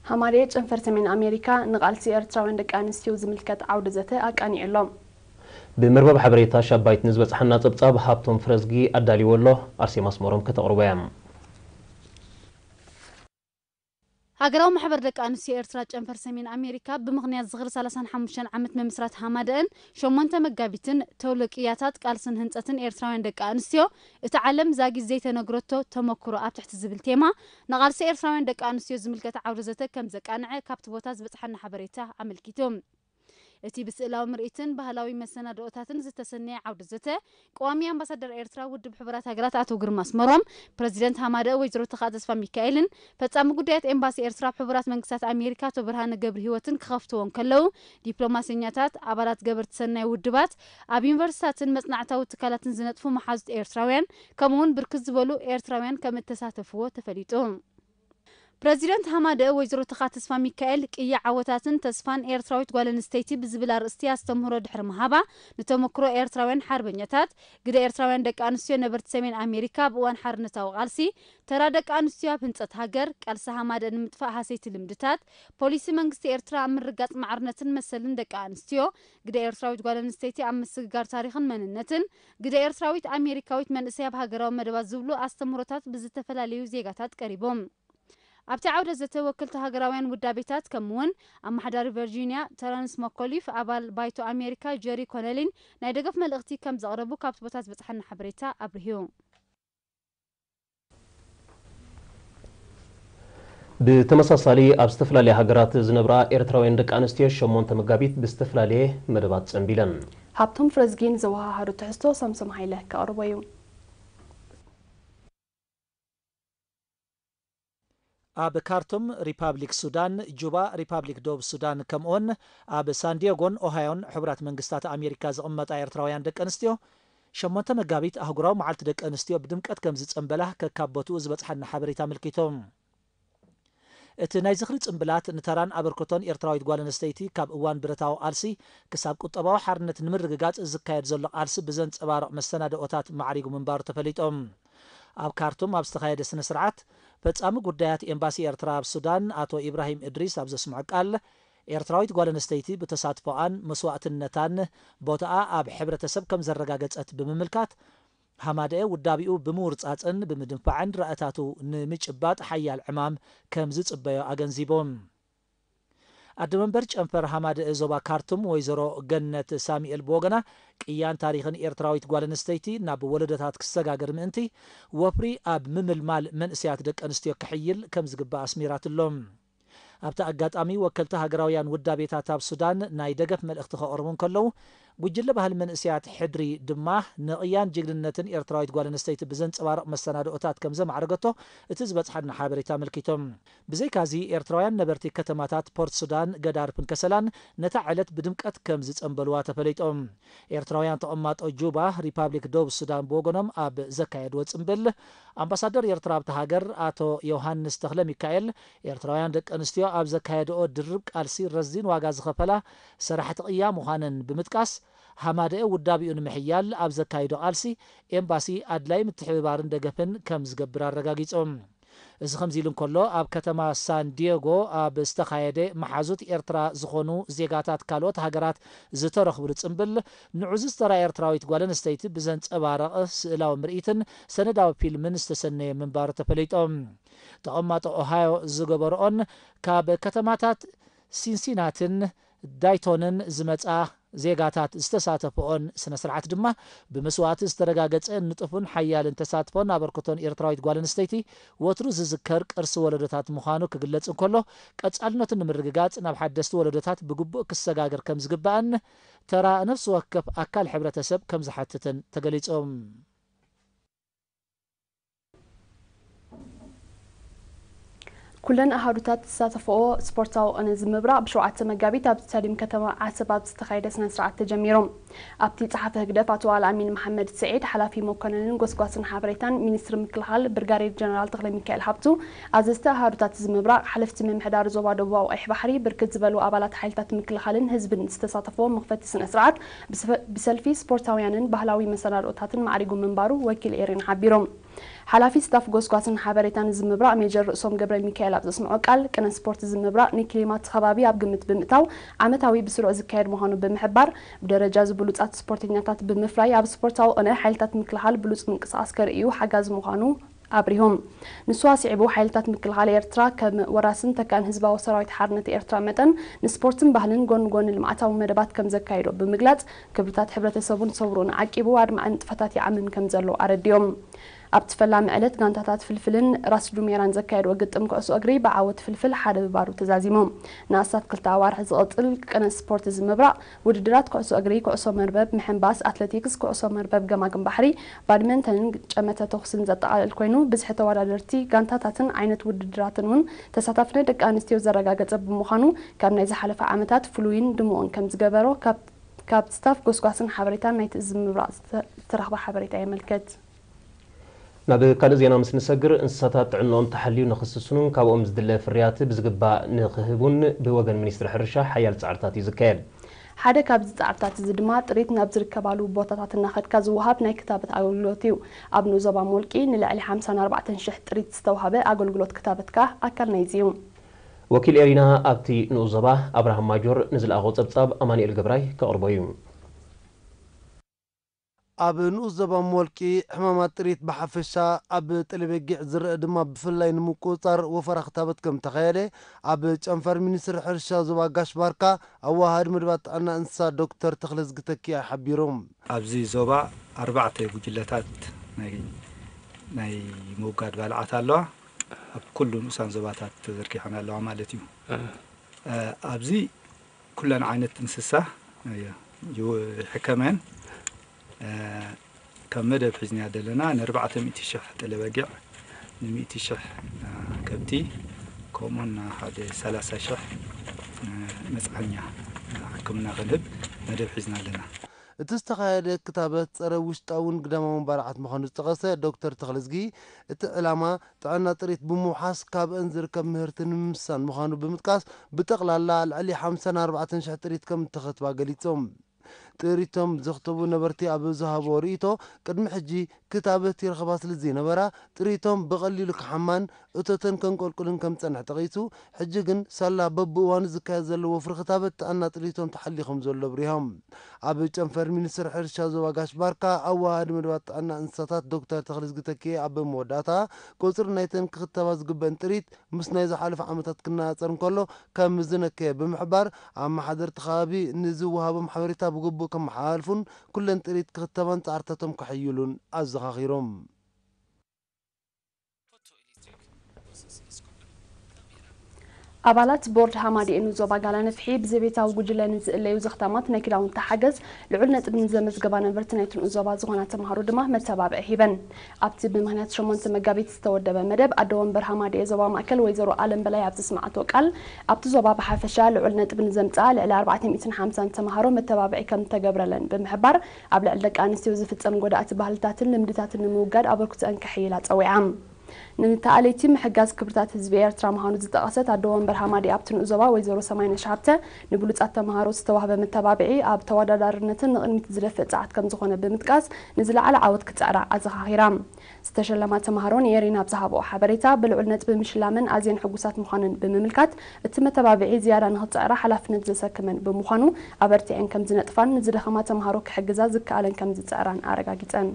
ሃማደኤ ጨንፈር ሰሜን ኣሜሪካ ንቓልሲ ኤርትራውያን ደቂ ኣንስትዮ ዝምልከት ዓውደ ዘተ ኣቃኒዑ ኣሎ። ብመርበብ ሓበሬታ ሻባይት ንዝበጽሓና ጸብጻብ ሃብቶም ፍረዝጊ ኣዳልይዎ ኣሎ። ኣርሴማ ኣስመሮም ከተቕርቦ እያ። ሃገራዊ ማሕበር ደቂ ኣንስትዮ ኤርትራ ጨንፈር ሰሜን ኣሜሪካ ብምኽንያት ዝኽሪ ሰላሳን ሓሙሽተን ዓመት ምምስራት ሃማደኤን ሸሞንተ መጋቢትን ተውለቅያታት ቃልስን ህንጸትን ኤርትራውያን ደቂ ኣንስትዮ እቲ ዓለም ዛጊት ዘይተነግረቶ ተመክሮ ኣብ ትሕቲ ዝብል ቴማ ንቓልሲ ኤርትራውያን ደቂ ኣንስትዮ ዝምልከት ዓውደ ዘተ ከም ዘቃንዐ ካብቲ ቦታ ዝበጽሓና ሓበሬታ ኣመልኪቱ። እቲ ብስእላዊ ምርኢትን ባህላዊ መሰናድኦታትን ዝተሰነየ ዓውደ ዘተ ቀዋሚ ኣምባሳደር ኤርትራ ውድብ ሕቡራት ሃገራት ኣቶ ግርማ ኣስመሮም፣ ፕረዚደንት ሃማደኤ ወይዘሮ ተኽኣ ተስፋሚካኤልን ፈጻሚ ጉዳያት ኤምባሲ ኤርትራ ኣብ ሕቡራት መንግስታት ኣሜሪካ ኣቶ ብርሃነ ገብርሂወትን ክኸፍትዎ እንከለዉ፣ ዲፕሎማሰኛታት፣ ኣባላት ገበርቲ ሰናይ ውድባት፣ ኣብ ዩኒቨርሲታትን መጽናዕታዊ ትካላትን ዝነጥፉ መሓዙት ኤርትራውያን ከምኡ'ውን ብርክት ዝበሉ ኤርትራውያን ከም እተሳተፍዎ ተፈሊጡ። ፕረዚደንት ሃማደኤ ወይዘሮ ተኽኣ ተስፋሚካኤል ቅያ ዓወታትን ተስፋን ኤርትራዊት ጓል ኣንስተይቲ ብዝብል ኣርእስቲ ኣስተምህሮ ድሕሪ ምሃባ፣ ንተመክሮ ኤርትራውያን ሓርበኛታት፣ ግደ ኤርትራውያን ደቂ ኣንስትዮ ነበርቲ ሰሜን ኣሜሪካ ኣብ እዋን ሓርነታዊ ቃልሲ፣ ተራ ደቂ ኣንስትዮ ኣብ ህንጸት ሃገር፣ ቃልሲ ሃማደኤ ንምጥፋእ ሃሰይቲ ልምድታት፣ ፖሊሲ መንግስቲ ኤርትራ ኣብ ምርግጋጽ ማዕርነትን መሰልን ደቂ ኣንስትዮ፣ ግደ ኤርትራዊት ጓል ኣንስተይቲ ኣብ ምስግጋር ታሪኽን መንነትን፣ ግደ ኤርትራዊት ኣሜሪካዊት መንእሰይ ኣብ ሃገራዊ መደባት ዝብሉ ኣስተምህሮታት ብዝተፈላለዩ ዜጋታት ቀሪቦም። ኣብቲ ዓውደ ዘተ ወከልቲ ሃገራውያን ውዳቤታት ከምኡውን ኣመሓዳሪ ቨርጂንያ ተረንስ መኮሊፍ ኣባል ባይቶ ኣሜሪካ ጀሪ ኮነሊን ናይ ደገፍ መልእኽቲ ከም ዘቕረቡ ካብቲ ቦታ ዝበጽሓና ሓበሬታ ኣብርህዩ። ብተመሳሳሊ ኣብ ዝተፈላለያ ሃገራት ዝነብራ ኤርትራውያን ደቂ ኣንስትዮ ሸሞንተ መጋቢት ብዝተፈላለየ መደባት ጸንቢለን። ሃብቶም ፍረዝጊ ንዘወሃሃዶ ትሕዝቶ ሳምሶም ሃይለ ከቕርቦ እዩ። ኣብ ካርቱም ሪፓብሊክ ሱዳን፣ ጁባ ሪፓብሊክ ደቡብ ሱዳን ከምኡውን ኣብ ሳንዲየጎን ኦሃዮን ሕቡራት መንግስታት ኣሜሪካ ዝቕመጣ ኤርትራውያን ደቂ ኣንስትዮ ሸሞንተ መጋቢት ኣህጉራዊ መዓልቲ ደቂ ኣንስትዮ ብድምቀት ከም ዝጸንበላ ከካብ ቦትኡ ዝበጽሓና ሓበሬታ ኣመልኪቱ። እቲ ናይ ዝኽሪ ጽንብላት ንተራን ኣበርክቶን ኤርትራዊት ጓል ኣንስተይቲ ካብ እዋን ብረታዊ ቃልሲ ክሳብ ቁጠባዊ ሓርነት ንምርግጋጽ ዝካየድ ዘሎ ቃልሲ ብዘንጸባርቕ መሰናድኦታት ማዕሪጉ ምንባሩ ተፈሊጦም። ኣብ ካርቱም ኣብ ዝተኻየደ ስነ ስርዓት ፈጻሚ ጉዳያት ኤምባሲ ኤርትራ ኣብ ሱዳን ኣቶ ኢብራሂም እድሪስ ኣብ ዘስምዖ ቃል ኤርትራዊት ጓል ኣንስተይቲ ብተሳትፎኣን መስዋእትነታን ቦታኣ ኣብ ሕብረተሰብ ከም ዘረጋገጸት ብምምልካት ሃማደኤ ውዳቢኡ ብምውርጻጽን ብምድንፋዕን ራእታቱ ንምጭባጥ ሓያል ዕማም ከም ዝጽበዮ ኣገንዚቡ። ኣደ መንበር ጨንፈር ሃማደኤ ዞባ ካርቱም ወይዘሮ ገነት ሳሚኤል ብወገና ቅያን ታሪኽን ኤርትራዊት ጓል ኣንስተይቲ ናብ ወለዶታት ክሰጋገር ምእንቲ ወፍሪ ኣብ ምምልማል መንእሰያት ደቂ ኣንስትዮ ክሕይል ከም ዝግባእ ኣስሚራትሎም። ኣብቲ ኣጋጣሚ ወከልቲ ሃገራውያን ውዳቤታት ኣብ ሱዳን ናይ ደገፍ መልእኽቲ ከቕርቡ እንከለዉ ጉጅለ ባህሊ መንእሰያት ሕድሪ ድማ ንቕያን ጅግንነትን ኤርትራዊት ጓል ኣንስተይቲ ብዘንጸባርቕ መሰናድኦታት ከም ዘማዕረገቶ እቲ ዝበጽሓና ሓበሬታ ኣመልኪቶም። ብዘይካዚ ኤርትራውያን ነበርቲ ከተማታት ፖርት ሱዳን፣ ገዳርፍን ከሰላን ነታ ዕለት ብድምቀት ከም ዝጸንበልዋ ተፈሊጦም። ኤርትራውያን ተቐማጦ ጁባ ሪፓብሊክ ደቡብ ሱዳን ብወገኖም ኣብ ዘካየድዎ ጽንብል ኣምባሳደር ኤርትራ ኣብቲ ሃገር ኣቶ ዮሃንስ ተኽለ ሚካኤል ኤርትራውያን ደቂ ኣንስትዮ ኣብ ዘካየድኦ ድርብ ቃልሲ ረዚን ዋጋ ዝኸፈላ ሰራሕቲ ቅያ ምዃነን ብምጥቃስ ሃማደኤ ውዳቢኡ ንምሕያል ኣብ ዘካይዶ ቃልሲ ኤምባሲ ኣድላይ ምትሕብባርን ደገፍን ከም ዝገብር ኣረጋጊጾም። እዚ ከምዚ ኢሉ እንከሎ ኣብ ከተማ ሳን ዲየጎ ኣብ ዝተኻየደ መሓዙት ኤርትራ ዝኾኑ ዜጋታት ካልኦት ሃገራት ዝተረኽብሉ ጽምብል ንዑ ዝተራ ኤርትራዊት ጓል ኣንስተይቲ ብዘንጸባረቕ ስእላዊ ምርኢትን ሰነዳዊ ፊልምን ዝተሰነየ ምንባሩ ተፈሊጦም። ተቐማጦ ኦሃዮ ዝገበርኦን ካብ ከተማታት ሲንሲናትን ዳይቶንን ዝመጻ ዜጋታት ዝተሳተፍኦን ስነ ስርዓት ድማ ብመስዋእቲ ዝተረጋገጸ ንጡፍን ሓያልን ተሳትፎን ኣበርክቶን ኤርትራዊት ጓል ኣንስተይቲ ወትሩ ዝዝከር ቅርሲ ወለዶታት ምዃኑ ክግለጽ እንከሎ ቀጻልነቱ ንምርግጋጽ ናብ ሓደስቲ ወለዶታት ብግቡእ ክሰጋገር ከም ዝግባእን ተራ ነፍሲ ወከፍ ኣካል ሕብረተሰብ ከም ዝሓትትን ተገሊጾም። ኩለን ኣሃዱታት ዝሳተፈኦ ስፖርታዊ ቅነ ዝምብራቕ ብሸውዓተ መጋቢት ኣብ ስታዲየም ከተማ ዓሰብ ኣብ ዝተኻየደ ስነ ስርዓት ተጀሚሩ። ኣብቲ ጸሓፊ ህግደፍ ኣቶ ኣልኣሚን መሓመድ ስዒድ፣ ሓላፊ መኮነንን ጎስጓስን ሓበሬታን ሚኒስትሪ ምክልኻል ብርጋዴር ጀነራል ተኽለሚካኤል ሃብቱ፣ ኣዘዝቲ ኣሃዱታት እዚ ምብራቕ፣ ሓለፍቲ ምምሕዳር ዞባ ደቡባዊ ቀይሕ ባሕሪ፣ ብርክት ዝበሉ ኣባላት ሓይልታት ምክልኻልን ህዝብን ዝተሳተፍዎ መኽፈቲ ስነ ስርዓት ብሰፈ-፣ ብሰልፊ ስፖርታውያንን ባህላዊ መሰናድኦታትን ማዕሪጉ ምንባሩ ወኪል ኤሪና ሓቢሩ። ሓላፊ ስታፍ ጎስጓስን ሓበሬታን እዚ ምብራቕ ሜጀር ርእሶም ገብረ ሚካኤል ኣብ ዘስምዖ ቃል፣ ቅነ ስፖርት እዚ ምብራቕ ንክሊማት ከባቢ ኣብ ግምት ብምእታው ዓመታዊ ብስሩዕ ዝካየድ ምዃኑ ብምሕባር፣ ብደረጃ እዚ ብሉጻት ስፖርተኛታት ብምፍራይ ኣብ ስፖርታዊ ቅነ ሓይልታት ምክልኻል ብሉጽ ምንቅስቓስ ከርእዩ ሓጋዚ ምዃኑ ኣብሪሆም። ንሱ ኣስዒቡ፣ ሓይልታት ምክልኻል ኤርትራ ከም ወራስን ተካእን ህዝባዊ ሰራዊት ሓርነት ኤርትራ መጠን፣ ንስፖርትን ባህልን ጎኒ ጎኒ ልምዓታዊ መደባት ከም ዘካይዶ ብምግላጽ፣ ክብርታት ሕብረተሰቡን ሰውርኡን ዓቂቡ ኣድማዒ ንጥፈታት ይዓምም ከም ዘሎ ኣረዲኦም። ኣብቲ ፈላሚ ዕለት፣ ጋንታታት ፍልፍልን ራስ ዱሜራን ዘካየድዎ ግጥም ኩዕሶ እግሪ ብዓወት ፍልፍል ሓደ ብባዶ ተዛዚሙ። ንኣስታት ክልተ ኣዋርሕ ዝቕጽል ቅነ ስፖርት እዚ ምብራቕ፣ ውድድራት ኩዕሶ እግሪ፣ ኩዕሶ መርበብ፣ ምሕንባስ፣ ኣትለቲክስ፣ ኩዕሶ መርበብ፣ ገማግም ባሕሪ፣ ባድመንተንን ጨመተ ተኹስን ዘጠቓልል ኮይኑ፣ ብዝሒ ተወዳደርቲ፣ ጋንታታትን ዓይነት ውድድራትን እውን ተሳታፍነት ደቂ ኣንስትዮ ዘረጋገጸ ብምዃኑ፣ ካብ ናይ ዝሓለፈ ዓመታት ፍሉይን ድሙቕን ከም ዝገበሮ ካብ፣ ካብ ስታፍ ጎስጓስን ሓበሬታን ናይቲ እዚ ምብራቕ ዝተ-፣ ዝተረኽበ ሓበሬታ የመልክት። ናብ ካልእ ዜና ምስ ንሰግር፣ እንስሳታት ጥዕንኦም ተሓልዩ ንኽስስኑን ካብኦም ዝድለ ፍርያት ብዝግባእ ንኽህቡን ብወገን ሚኒስትሪ ሕርሻ ሓያል ጻዕርታት እዩ ዝካየድ። ሓደ ካብዚ ጻዕርታት እዚ ድማ፣ ጥሪት ናብ ዝርከባሉ ቦታታት እናኸድካ ዝወሃብ ናይ ክታበት ኣገልግሎት እዩ። ኣብ ንኡስ ዞባ ሞልቂ ንልዕሊ ሓምሳን ኣርባዕተን ሽሕ ጥሪት ዝተዋህበ ኣገልግሎት ክታበት ከኣ ኣካል ናይዚ እዩ። ወኪል ኤሪና ኣብቲ ንኡስ ዞባ ኣብርሃም ማጆር ንዝለኣኾ ጸብጻብ ኣማኑኤል ገብራይ ከቕርቦ እዩ። ኣብ ንኡስ ዞባ ሞልቂ፣ ሕማማት ጥሪት ብሓፈሻ፣ ኣብ ጠለበጊዕ ዝረአ ድማ ብፍላይ ንምቁጽጻር ወፈራ ክታበት ከም ተኻየደ፣ ኣብ ጨንፈር ሚኒስትሪ ሕርሻ ዞባ ጋሽ ባርካ ኣዋሃዲ መደባት ጥዕና እንስሳ ዶክተር ተኽለዝጊ ተኪኣ ሓቢሮም። ኣብዚ ዞባ ኣርባዕተ ጉጅለታት ናይ፣ ናይ ምውጋድ ባልዓት ኣለዋ። ኣብ ኩሉ ንኡሳን ዞባታት ተዘርጊሐን ኣለዋ ማለት እዩ። እ፣ ኣብዚ ኩለን ዓይነት እንስሳ፣ እ፣ ይው-፣ ይሕከማ እየን። እ፣ ከም መደብ ሒዝናያ ዘለና ንኣርባዕተ ሚእቲ ሽሕ ጠለበጊዕ፣ ንሚእቲ ሽሕ፣ እ፣ ከብቲ፣ ከምኡውን ንሓደ ሰላሳ ሽሕ፣ እ፣ መጽዓኛ፣ እ፣ ሕክምና ክንህብ መደብ ሒዝና ኣለና። እቲ ዝተኻየደ ክታበት ጸረ ውሽጣውን ግዳማውን ባልዓት ምዃኑ ዝጠቐሰ ዶክተር ተኽለዝጊ፣ እቲ ዕላማ ጥዕና ጥሪት ብምውሓስ ካብአን ዝርከብ ምህርቲ ንምምሳን ምዃኑ ብምጥቃስ፣ ብጠቕላላ ልዕሊ ሓምሳን ኣርባዕተን ሽሕ ጥሪት ከም እተኸትባ ገሊጾም። ጥሪቶም ዘኽተቡ ነበርቲ ኣብ ዝሃቦ ርእይቶ፣ ቅድሚ ሕጂ ክታበት ይረኽባ ስለ ዘይነበራ፣ ጥሪቶም ብቐሊሉ ክሓማን እቶተን ከንቆልቁልን ከም ዝጸንሐ ጠቒሱ፣ ሕጂ ግን ሳላ በብእዋኑ ዝካየድ ዘሎ ወፍሪ ክታበት ጥዕና ጥሪቶም ተሓልዩ ከም ዘሎ ኣብሪሆም። ኣብ ጨንፈር ሚኒስትሪ ሕርሻ ዞባ ጋሽ ባርካ ኣወሃሃዲ መደባት ጥዕና እንስሳታት ዶክተር ተኽለዝጊ ተኪኤ ኣብ መወዳእታ፣ ቁጽሪ ናይተን ክኽተባ ዝግበን ጥሪት ምስ ናይ ዝሓለፈ ዓመታት ክነጻጸር እንከሎ ከም ዝነከየ ብምሕባር፣ ኣመሓደርቲ ከባቢ ንዝወሃቦም ሓበሬታ ብግቡእ ከመሓላልፉን ኩለን ጥሪት ክኽተባን ጻዕርታቶም ከሐይሉን ኣዘኻኺሮም። ኣባላት ቦርድ ሃማደኤ ንኡስ ዞባ ጋላ ነፍሒ ብዘቤታዊ ጉጅለ ንዝእለዩ ዘኽታማት ናይ ክዳውንቲ ሓገዝ ልዑል ነጥቢ ንዘመዝገባ ነበርቲ ናይቲ ንኡስ ዞባ ዝኾና ተምሃሮ ድማ መተባብዒ ሂበን። ኣብቲ ብምኽንያት ሸሞንተ መጋቢት ዝተወደበ መደብ፣ ኣደ ወንበር ሃማደኤ ዞባ ማእከል ወይዘሮ ኣለም በላይ ኣብ ዘስምዓቶ ቃል፣ ኣብቲ ዞባ ብሓፈሻ ልዑል ነጥቢ ንዘምጽኣ ልዕሊ ኣርባዕተ ሚእትን ሓምሳን ተምሃሮ መተባብዒ ከም ዝተገብረለን ብምሕባር፣ ኣብ ልዕሊ ደቂ ኣንስትዮ ዝፍጸም ጎዳእቲ ባህልታትን ልምድታትን ንምውጋድ ኣበርክቶአን ከሕይላ ጸዊዓ። ንተኣለይቲ ምሕጋዝ ክብርታት ህዝቢ ኤርትራ ምዃኑ ዝጠቐሰት ኣደ ወንበር ሃማደኤ ኣብቲ ንኡስ ዞባ ወይዘሮ ሰማይነሽ ሃብተ፣ ንብሉጻት ተምሃሮ ዝተዋህበ መተባብዒ ኣብ ተወዳዳርነትን ንቕድሚት ዝደፍእ ጸዓት ከም ዝኾነ ብምጥቃስ፣ ንዝለዓለ ዓወት ክጽዕራ ኣዘኻኺራ። ዝተሸለማ ተምሃሮ ንኤሪና ኣብ ዝሃብኦ ሓበሬታ፣ ብልዑል ነጥቢ ምሽላመን ኣዝየን ሕጉሳት ምዃነን ብምምልካት፣ እቲ መተባብዒ ዝያዳ ንኽጽዕራ ሓላፍነት ዘሰክመን ብምዃኑ፣ ኣበርቲዐን ከም ዝነጥፋን ንዝደኸማ ተምሃሮ ክሕግዛ ዝከኣለን ከም ዝጽዕራን ኣረጋጊጸን።